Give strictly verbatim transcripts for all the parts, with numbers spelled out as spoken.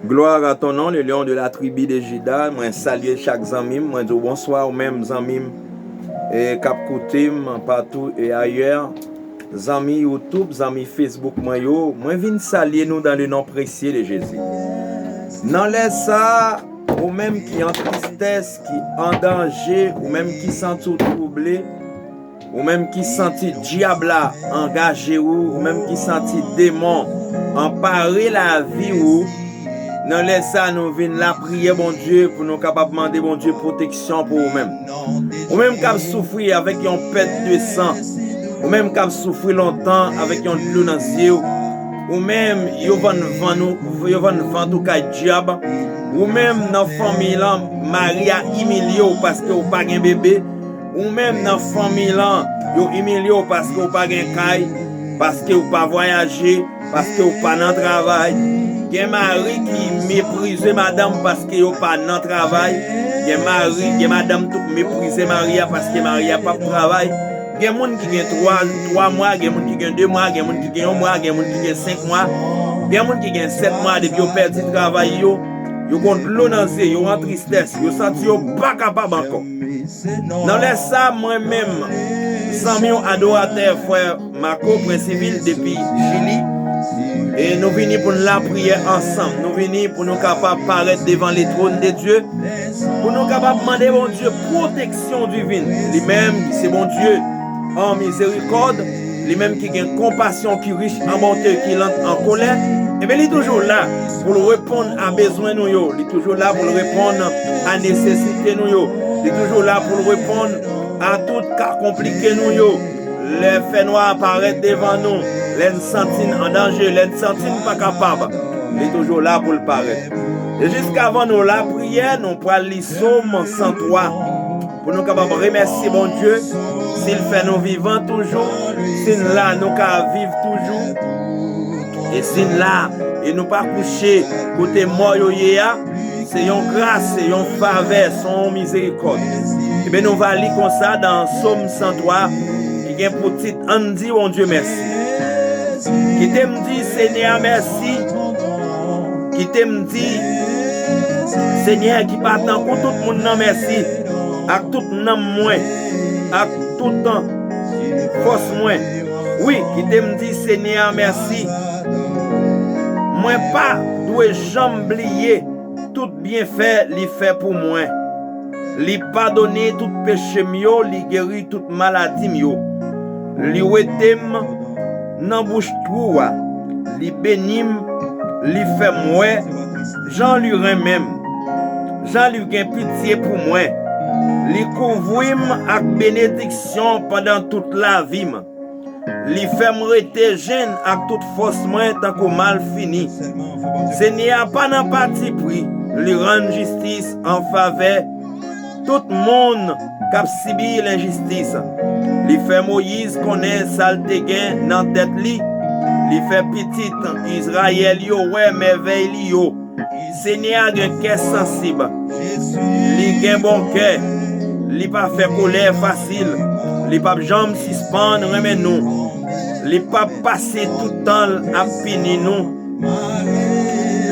Gloire à ton nom, le lion de la tribu de Juda. Mwen salye chak zanmi m, mwen di w bonswa ou menm zanmi m e k ap koute m patou e ayè. Zanmi YouTube, zanmi Facebook mwen yo, mwen vin salye nou dans le nom précieux de Jésus. Nan lè sa, ou menm ki an tristès, ki an danje, ou menm ki santi w twouble, ou menm ki santi dyab la angaje w, ou menm ki santi demon anpare lavi w, nan lè sa nou vin lapriyè Bondye pou nou kapab mande Bondye pwoteksyon pou ou menm. Ou menm k ap soufri avèk yon pèt de san, ou menm k ap soufri lontan avèk yon dlo nan zye w, ou menm yo vann vann ou, yo vann vant ou kay dyab, ou menm nan fanmi lan, mari a imilye w paske w pa gen bebe, ou menm nan fanmi lan, yo imilye w paske w pa gen kay, paske w pa vwayaje, paske w pa nan travay. Gen mari ki meprize madanm paske yo pa nan travay. Gen mari, gen madanm tou k meprize mari a paske mari a p ap travay. Gen moun ki gen twa, twa mwa, gen moun ki gen de mwa, gen moun ki gen yon mwa, gen moun ki gen senk mwa, gen moun ki gen sèt mwa depi yo pèdi travay yo. Yo gon dlo nan zye, yo an tristès, yo santi yo pa kapab ankò. Nan lè sa, mwen menm, zanmi w adoratè, frè Marco Prince Civil depi Chili, e nou vini pou n lapriyè ansanm. Nou vini pou nou kapab parèt devan le trône de Dieu, pou nou kapab mande Bondye pwoteksyon divin. Li menm ki se Bondye an mizerikòd, li menm ki gen konpasyon, ki rich an bonte, ki lant an kolè, ebyen li toujou la pou l reponn a bezwen nou yo. Li toujou la pou l reponn a nesesite nou yo. Li toujou la pou l reponn a tout ka konplike nou yo. Lè fènwa parèt devan nou, lè n santi n an danje, lè n santi n pa kapab, li toujou la pou l parèt. E jiskavan nou lapriyè, nou pral li Sòm san twa pou nou kapab remèsye Bondye si l fè nou vivan toujou, si n la, nou ka viv toujou. E si n la, e nou pa kouche kote mò yo ye a, se yon gras, se yon favè, se yon mizerikòd. Ebyen, nou va li konsa nan Sòm san twa, ki gen pou tit Ann di Bondye mèsi. Kite m di Senyè a mèsi. Kite m di Senyè ki pa tankou tout moun nan mèsi, ak tout nanm mwen, ak tout fòs mwen. Wi, kite m di Senyè a mèsi. Mwen pa dwe janm bliye tout byenfè li fè pou mwen. Li padone tout peche m yo, li geri tout maladi m yo. Li wete m nan bouch twou a. Li beni m, li fè m wè jan li renmen m, jan li gen pitye pou mwen. Li kouvri m ak benediksyon pandan tout lavi m. Li fè m rete jenn ak tout fòs mwen tankou malfini. Senyè a pa nan patipri, li rann jistis an favè tout moun k ap sibi lenjistis. Li fè Moyiz konnen sa l te gen nan tèt li. Li fè pitit Izrayèl yo wè mèvèy li yo. Senyè a gen kè sansib. Li gen bon kè. Li pa fè kolè fasil. Li p ap janm sispann renmen nou. Li p ap pase tout tan l ap pini nou.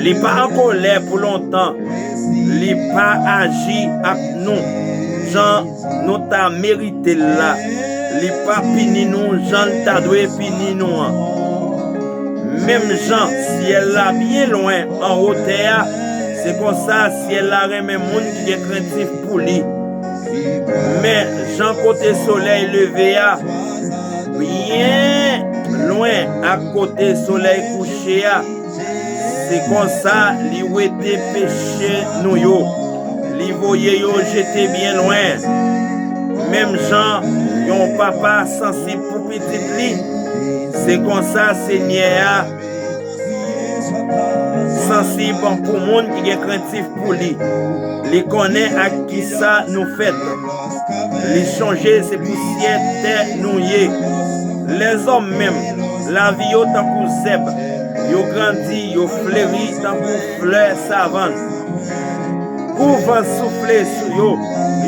Li pa an kolè pou lontan. Li pa aji ak nou jan nou ta merite l la. Li pa pini nou jan l ta dwe pini nou an. Menm jan syèl la byen lwen anwo tè a, se konsa syèl la renmen moun ki gen krentif pou li. Men jan kote solèy leve a byen lwen ak kote solèy kouche a, se konsa li wete peche nou yo. Li voye yo jete byen lwen. Menm jan yon papa sansib pou pitit li, se konsa Senyè a sansib pou moun ki gen krentif pou li. Li konnen ak kisa nou fèt. Li chonje se pousyè tè nou ye. Lèzòm menm, lavi yo tankou zèb. Yo grandi, yo fleri tankou flè savann. Kou van soufle sou yo,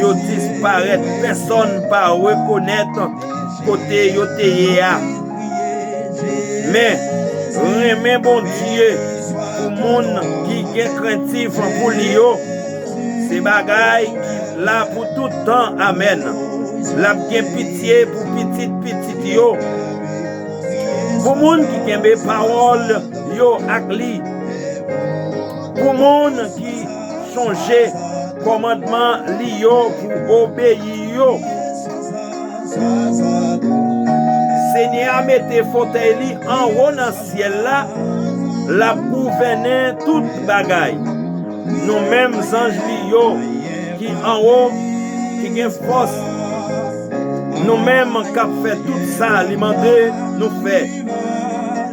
yo disparèt. Pèsonn pa rekonèt kote yo te ye a. Men, renmen Bondye Pou moun ki gen krentif pou li yo, se bagay ki la pou tout tan. Amèn. L ap gen pitye pou pitit pitit yo. Pou moun ki kenbe pawòl yo ak li. Pou moun ki chonje kòmandman li yo pou obeyi yo. Senyè a mete fotèy li anwo nan syèl la, l ap gouvènen tout bagay. Nou menm zanj li yo ki anwo, ki gen fòs, nou menm k ap fè tout sa li mande nou fè.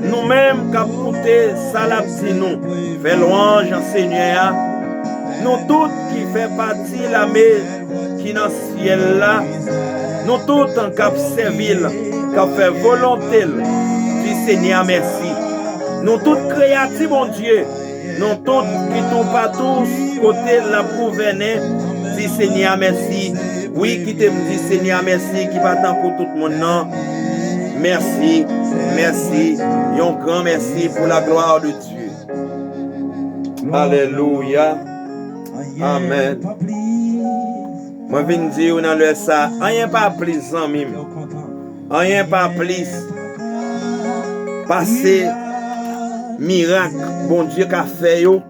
Nou menm k ap koute sa l ap di nou, fè lwanj an Senyè a. Nou tout ki fè pati lame ki nan syèl la, nou tout k ap sèvi l, k ap fè volonte l, di Senyè a mèsi. Nou tout kreyati Bondye, nou tout ki toupatou kote l ap gouvènen, di Senyè a mèsi. Wi, kite m di Senyè a mèsi ki pa tankou tout moun nan. Mèsi, mèsi, yon gran mèsi pou la gloire de Dieu. Alelouya. Amèn. Mwen vin di w nan lè sa, anyen pa plis, zanmi m. Anyen pa plis pase mirak Bondye ka fè yo.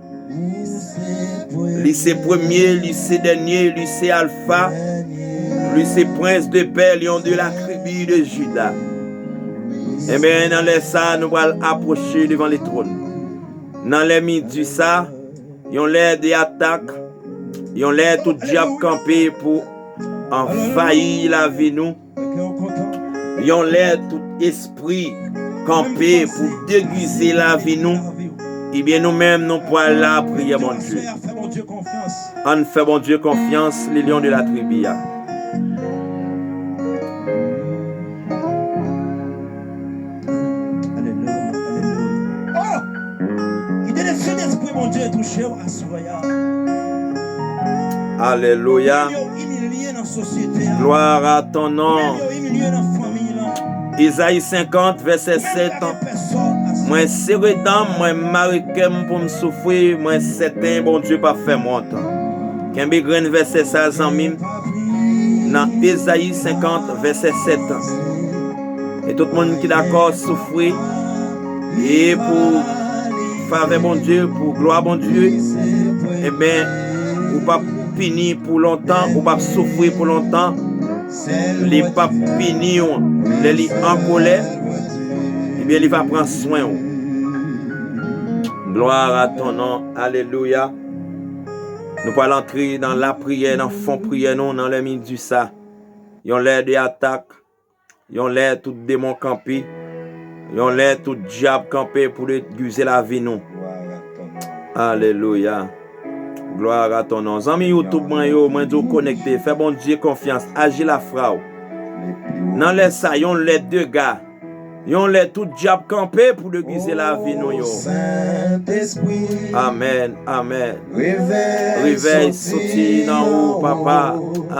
Li se premye, li se dènye, li se alfa, li se prince de paix, lion de la tribu de Juda. Enben, nan lè sa, nou pral apwoche devan letwòn. Nan lè midi sa, yon lè de atak, yon lè tout dyab kanpe pou anvayi lavi nou, yon lè tout espri kanpe pou degize lavi nou, ebyen nou menm nou pral lapriyè Bondye. Ann fè Bondye konfyans, le lion de la tribi a. Alelouya, alelouya. Oh! Kite Sentespri Bondye touche w aswè a. Alelouya. Yo imilye nan sosyete a. Gloire à ton nom. Yo imilye nan fanmi lan. Ezayi senkant, vèsè sèt. Mwen sere dan m, mwen mare kè m pou m soufri, mwen sèten Bondye p ap fè m wont. Kenbe grenn vèsè sa, zanmi m, nan Ezayi senkant, vèsè sèt. E tout moun ki dakò soufri, e pou favè Bondye, pou glwa Bondye, enben, ou p ap pini pou lontan, ou p ap soufri pou lontan. Li p ap pini w lè li an kolè, ebyen, li va pran swen w. Gloire à ton nom. Alelouya. Nou pral antre nan lapriyè, nan fon priyè nou, nan lè midi sa. Yon lè de atak, yon lè tout demon kanpe, yon lè tout dyab kanpe pou degize lavi nou. Alelouya. Gloire à ton nom. Zanmi YouTube mwen yo, mwen di w konekte, fè Bondye konfyans, aji lafwa w. Nan lè sa, yon lè dega, yon lè tout dyab kanpe pou degize lavi nou yo. Amèn, amèn. Revèy soti nan ou, papa.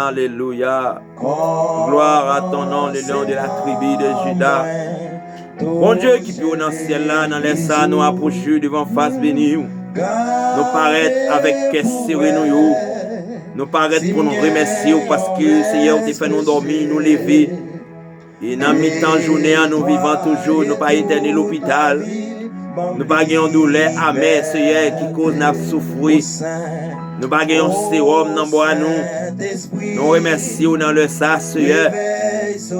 Alelouya. Gloire à ton nom, le lion de la tribu de Juda. Bondye ki pi wo nan syèl la, nan lè sa, nou apwoche devan fas beni w. Nou parèt avèk kè sere nou yo. Nou parèt pou nou remèsye w paske, Seyè, ou te fè nou dòmi, nou leve. E nan mitan jounen an, nou vivan toujou, nou pa entène lopital. Nou pa gen yon doulè amè, Seyè, ki koz n ap soufri. Nou pa gen yon sewòm nan bwa nou. Nou remèsye w nan lè sa, Seyè.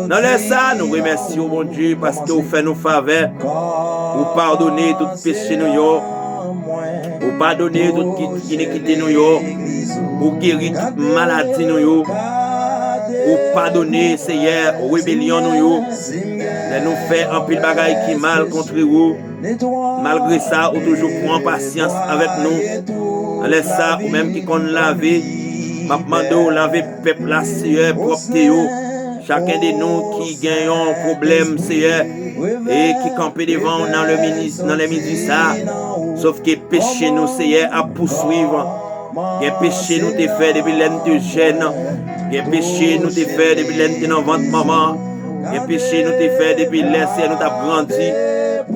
Nan lè sa, nou remèsye w, Bondye, paske w fè nou favè. Ou padone tout peche nou yo. Ou padone tout ki-, inikite nou yo. Ou geri tout maladi nou yo. Ou padone, Seyè, rebelyon nou yo. Lè nou fè anpil bagay ki mal kontre ou, malgre sa, ou toujou pran pasyans avèk nou. Nan lè sa, ou menm ki konn lave, m ap mande w lave pèp la, Seyè, pwòpte yo. Chaken de nou ki gen yon pwoblèm, Seyè, e ki kanpe devan w nan le mini-, nan lè midi sa, sòf ke peche nou, Seyè, ap pouswiv. Gen peche nou te fè depi lè n te jèn. Gen peche nou te fè depi lè n te nan vant manman. Gen peche nou te fè depi lè, Seyè, nou t ap grandi.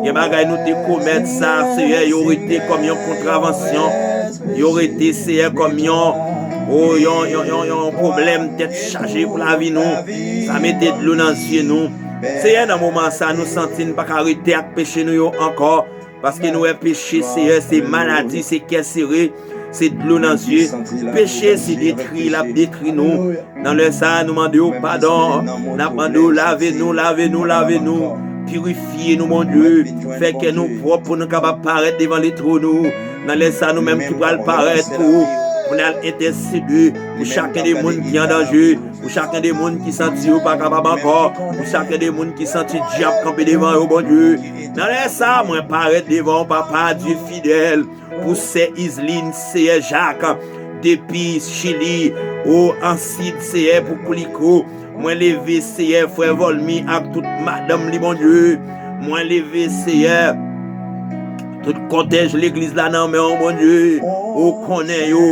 Gen bagay nou te komèt sa, Seyè, yo rete kòm yon kontravansyon. Yo rete, Seyè, kòm yon, o, yon, yon, yon, yon pwoblèm tèt chaje pou lavi nou. Sa mete dlo nan zye nou. Seyè, nan moman sa, nou santi n pa ka rete ak peche nou yo ankò. Paske nou wè peche, Seyè, se maladi, se kè sere, se dlo nan zye. Peche, se detri, l ap detri nou. Nan lè sa a, nou mande w padon. N ap mande w lave nou, lave nou, lave nou. Pirifye nou, Bondye. Fè kè nou pwòp pou nou kapab parèt devan letwòn ou. Nan lè sa a, nou menm ki pral parèt pou ou, pou n al entèsede pou chaken de moun ki an danje, pou chaken de moun ki santi yo pa kapab ankò, pou chaken de moun ki santi dyab kanpe devan yo, Bondye. Nan lè sa a, mwen parèt devan w, Papa, Dye fidèl, pou sè Izlin, Seyè Jak, depi Chili, o an Sid, Seyè, pou Kliko. Mwen leve, Seyè, frè Vòlmi ak tout madanm li, Bondye. Mwen leve, Seyè, tout kòtèj legliz la nan men w, Bondye. Ou konnen yo,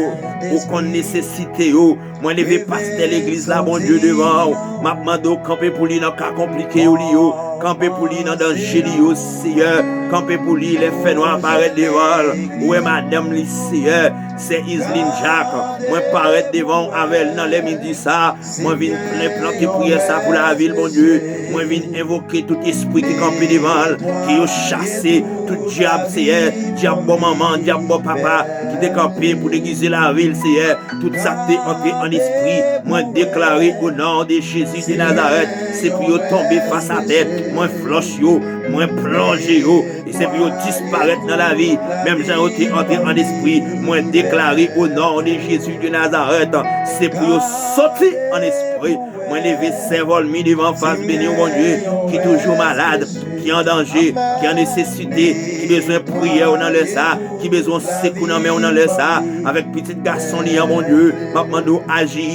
ou konn nesesite yo. Mwen leve pastè legliz la, Bondye, devan w. M ap mande w kanpe pou li nan ka konplike yo li yo. Kanpe pou li nan danje li yo, Seyè. Kanpe pou li lè fènwa parèt devan l. Ou wè madanm li, Seyè. Sè Izlin Jak, mwen parèt devan w avè l nan lè midi sa. Mwen vin plen plante priyè sa pou lavi l, Bondye. Mwen vin envoke tout espri ki kanpe devan l, ke yo chase, tout dyab, Seyè, dyab bò manman, dyab bò papa, ki te kanpe pou degize lavi l, Seyè. Tout sa k te antre an espri, mwen deklare o non de Jezi de Nazarèt, se pou yo tonbe fas atè. Mwen flòch yo, mwen plonje yo, e se pou yo disparèt nan lavi. Menm jan yo te antre an espri, mwen deklare o non de Jezi de Nazarèt, se pou yo soti an espri. Mwen leve sè Vòlmi devan fas beni w, Bondye, ki toujou malad, ki an danje, ki an nesesite, ki bezwen priyè w nan lè sa, ki bezwen sekou nan men w nan lè sa, avèk pitit gason li an, Bondye, m ap mande w aji,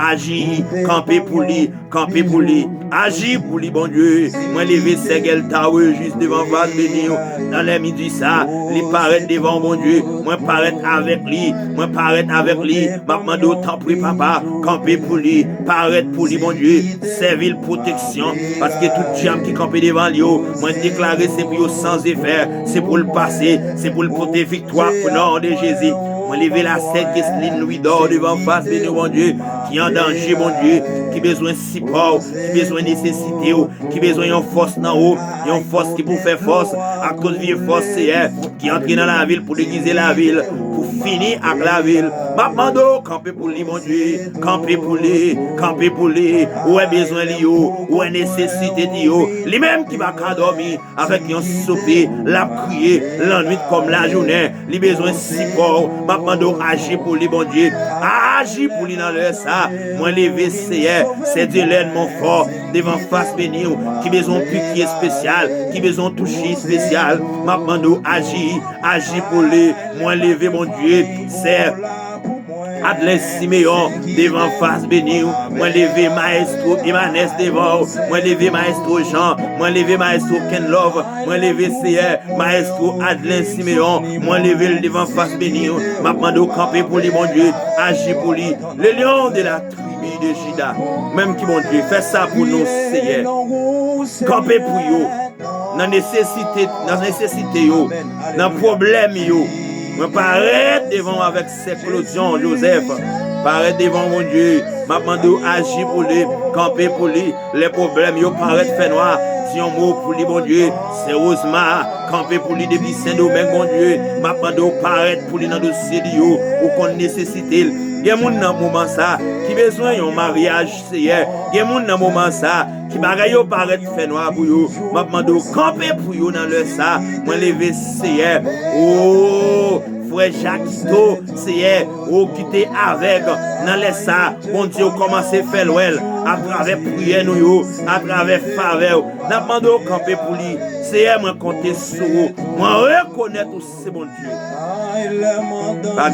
aji, kanpe pou li, kanpe pou li, aji pou li, Bondye. Mwen leve sè Gèlta Rejis devan fas beni w nan lè midi sa, li parèt devan w, Bondye, mwen parèt avèk li, mwen parèt avèk li, m ap mande w tanpri, Papa, kanpe pou li, parèt pou li, Bondye, sèvi l pwoteksyon, paske tout dyab ki kanpe devan l yo, mwen deklare se pou yo san zefè, se pou l pase, se pou l pote viktwa o non de Jezi. Mwen leve la sè Keslin Lwidò devan fas beni w, Bondye, ki an danje, Bondye, ki bezwen sipò w, ki bezwen nesesite w, ki bezwen yon fòs nan ou, yon fòs ki pou fè fòs ak tout vye fòs, Seyè, ki antre nan lavi l pou degize lavi l, pou fini ak lavi l. M ap mande w kanpe pou li, Bondye, kanpe pou li, kanpe pou li. Ou wè bezwen li yo, ou wè nesesite li yo. Li menm ki pa ka dòmi, avèk yon soupi, l ap kriye lannwit kòm lajounen. Li bezwen sipò w. M ap mande w aji pou li, Bondye. Aji pou li nan lè sa. Mwen leve, Seyè, sè Dilèn Monfò, devan fas beni w, ki bezwen yon piki espesyal, ki bezwen yon touche espesyal. M ap mande w aji, aji pou li. Mwen leve, Bondye, sè Adlè Simeyon, devan fas beni w. Mwen leve Mayestwo Emanès devan w. Mwen leve Mayestwo Jan. Mwen leve Mayestwo Kenlove. Mwen leve, Seyè, Mayestwo Adlè Simeyon. Mwen leve l devan fas beni w. M ap mande w kanpe pou li, Bondye. Aji pou li. Le Lion de la tribi de Jida. Menm ki, Bondye, fè sa pou nou, Seyè. Kanpe pou yo. Nan nesesite, nan nesesite yo. Nan pwoblèm yo. Mwen parèt devan w avèk sè Claudion Joseph. Parèt devan w, Bondye. M ap mande w aji pou li, kanpe pou li. Lè pwoblèm yo parèt fènwa, di yon mo pou li, Bondye. Sè Rosemar, kanpe pou li depi Sendomeng, Bondye. M ap mande w parèt pou li nan dosye li yo. Ou konn nesesite l. Gen moun nan moman sa ki bezwen yon maryaj, Seyè. Gen moun nan moman sa ki bagay yo parèt fènwa pou yo. M ap mande w kanpe pou yo nan lè sa. Mwen leve, Seyè. O, frè Jakito, Seyè, o ki te avèg nan lè sa. Bondye, w kòmanse fè l wè l atravè priyè nou yo, atravè favè w. N ap mande w kanpe pou li. Seyè, mwen konte sou ou. Mwen rekonèt ou se Bondye. Pa